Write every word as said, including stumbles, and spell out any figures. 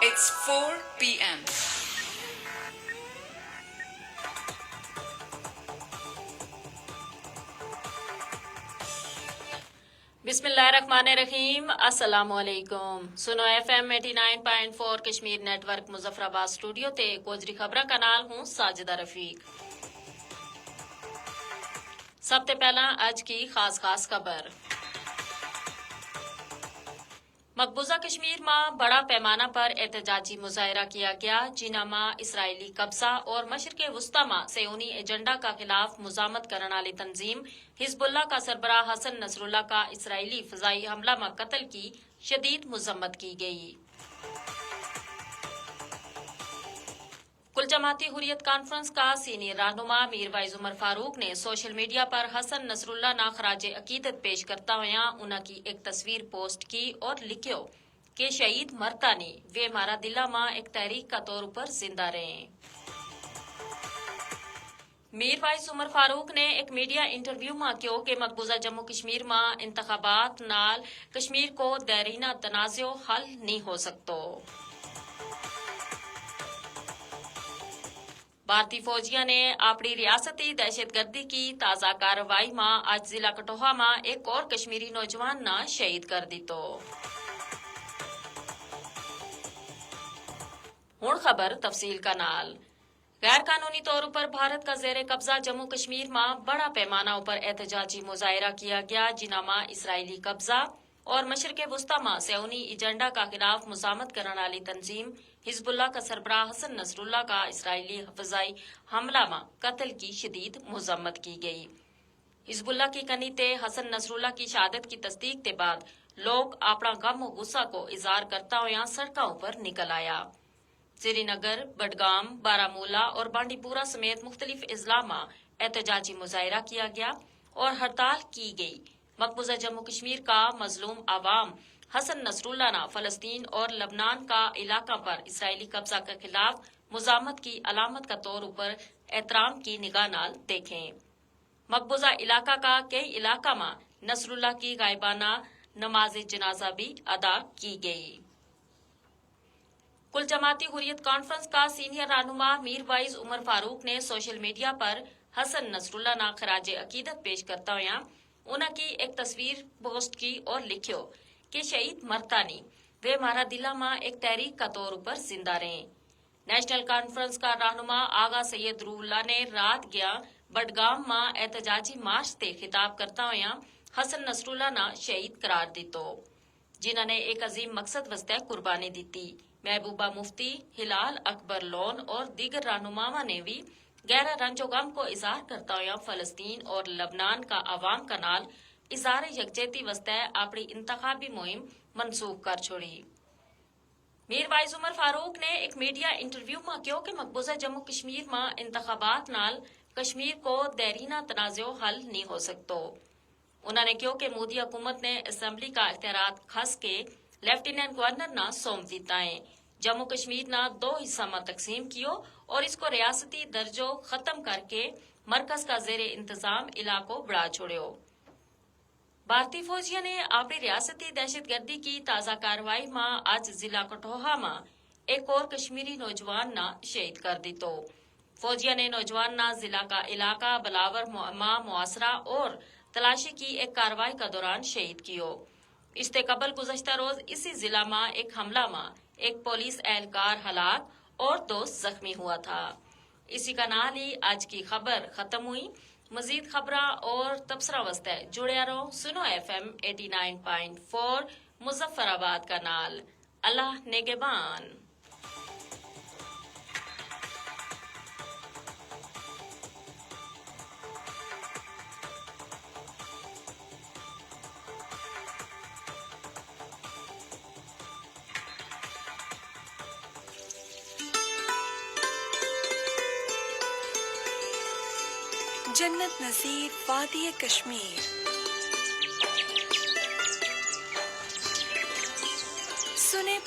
It's four p.m. بسم اللہ الرحمن الرحیم، السلام علیکم۔ سنو ایف ایم ایٹی نائن پوائنٹ فور کشمیر نیٹ ورک مظفر آباد اسٹوڈیو تے کوجری خبراں کا نال ہوں ساجدہ رفیق۔ سب تے پہلاں اج کی خاص خاص خبر۔ مقبوضہ کشمیر ما بڑا پیمانہ پر احتجاجی مظاہرہ کیا گیا، جنہاں ما اسرائیلی قبضہ اور مشرق وسطی ما صیونی ایجنڈا کا خلاف مزاحمت کرن آلی تنظیم حزب اللہ کا سربراہ حسن نصراللہ کا اسرائیلی فضائی حملہ ما قتل کی شدید مذمت کی گئی۔ کل جماعتی حریت کانفرنس کا سینئر رہنما میر وائز عمر فاروق نے سوشل میڈیا پر حسن نصراللہ نا خراج عقیدت پیش کرتا ہویا انہاں کی ایک تصویر پوسٹ کی اور لکھیو کہ شہید مرتا نی، ویہ مارا دلاں ما ایک تحریک کا طور اپر زندہ رہیں۔ میر وائز عمر فاروق نے ایک میڈیا انٹرویو ما کہیو کہ مقبوضہ جموں کشمیر ما انتخابات نال کشمیر کو دیرینہ تنازعو حل نہیں ہو سکتو۔ بھارتی فوجیاں نے اپنی ریاستی دہشت گردی کی تازہ کارروائی ما اج ضلع کٹوہا ما ایک اور کشمیری نوجوان نا شہید کر دیتو۔ ہن خبر تفصیل کا نال۔ غیر قانونی طور اپر بھارت کا زیر قبضہ جموں کشمیر ما بڑا پیمانہ اپر احتجاجی مظاہرہ کیا گیا، جنہاں ما اسرائیلی قبضہ اور مشرق وسطی ما صیونی ایجنڈا کا خلاف مزاحمت کرن آلی تنظیم حزب اللہ کا سربراہ حسن نصراللہ کا اسرائیلی فضائی حملہ ما قتل کی شدید مذمت کی گئی۔ حزب اللہ کی کنی تے حسن نصراللہ کی شہادت کی تصدیق تے بعد لوگ اپنا غم و غصہ کو اظہار کرتا ہویا سڑکاں اپر نکل آیا۔ سری نگر، بڈگام، بارہ مولہ اور بانڈی پورہ سمیت مختلف اضلاع ما احتجاجی مظاہرہ کیا گیا اور ہڑتال کی گئی۔ مقبوضہ جموں کشمیر کا مظلوم عوام حسن نصراللہ نا فلسطین اور لبنان کا علاقہ پر اسرائیلی قبضہ کے خلاف مزاحمت کی علامت کا طور اپر احترام کی نگاہ نال دیکھیں۔ مقبوضہ علاقہ کا کئی علاقہ ما نصراللہ کی غائبانہ نماز جنازہ بھی ادا کی گئی۔ کل جماعتی حریت کانفرنس کا سینئر رہنما میر وائز عمر فاروق نے سوشل میڈیا پر حسن نصراللہ نا خراج عقیدت پیش کرتا ہویا انہاں کی ایک تصویر پوسٹ کی اور لکھیو کہ شہید مرتا نی، ویہ مارا دلاں ما ایک تحریک کا طور اپر زندہ رہیں۔ نیشنل کانفرنس کا رہنما آغا سید روح اللہ نے رات گیا بڈگام ما احتجاجی مارچ تے خطاب کرتا ہویا حسن نصراللہ نا شہید قرار دیتو، جنہاں نے ایک عظیم مقصد واسطے قربانی دیتی۔ محبوبہ مفتی، ہلال اکبر لون اور دیگر رہنماواں نے بھی گہرا رنج و غم کو اظہار کرتا ہویا فلسطین اور لبنان کا عوام کا نال اظہار یکجہتی واسطے اپنی انتخابی مہم منسوخ کر چھوڑی۔ میر وائز عمر فاروق نے ایک میڈیا انٹرویو ما کہیو کہ مقبوضہ جموں کشمیر ما انتخابات نال کشمیر کو دیرینہ تنازعو حل نہیں ہو سکتو۔ انہاں نے کہیو کہ مودی حکومت نے اسمبلی کا اختیارات کھس کے لیفٹیننٹ گورنر نا سونپ دیتا ہیں۔ جموں کشمیر نا دو حصہ ما تقسیم کیو اور اس کو ریاستی درجو ختم کر کے مرکز کا زیر انتظام علاقو بڑھا چھوڑیو۔ بھارتی فوجیاں نے اپنی ریاستی دہشت گردی کی تازہ کارروائی ما اج ضلع کٹھوہا ما ایک اور کشمیری نوجوان نا شہید کر دیتو۔ فوجیاں نے نوجوان نا ضلع کا علاقہ بلاور ما محاصرہ اور تلاشی کی ایک کارروائی کا دوران شہید کیو۔ اس تے قبل گزشتہ روز اسی ضلع ما ایک حملہ ما ایک پولیس اہلکار ہلاک اور دو زخمی ہوا تھا۔ اسی کا نال ہی اج کی خبر ختم ہوئی۔ مزید خبراں اور تبصرہ واسطے جڑیا رہو سنو ایف ایم ایٹی نائن پوائنٹ فور مظفر آباد کا نال۔ اللہ نگہبان۔ جنت نظیر، وادی کشمیر۔ سنے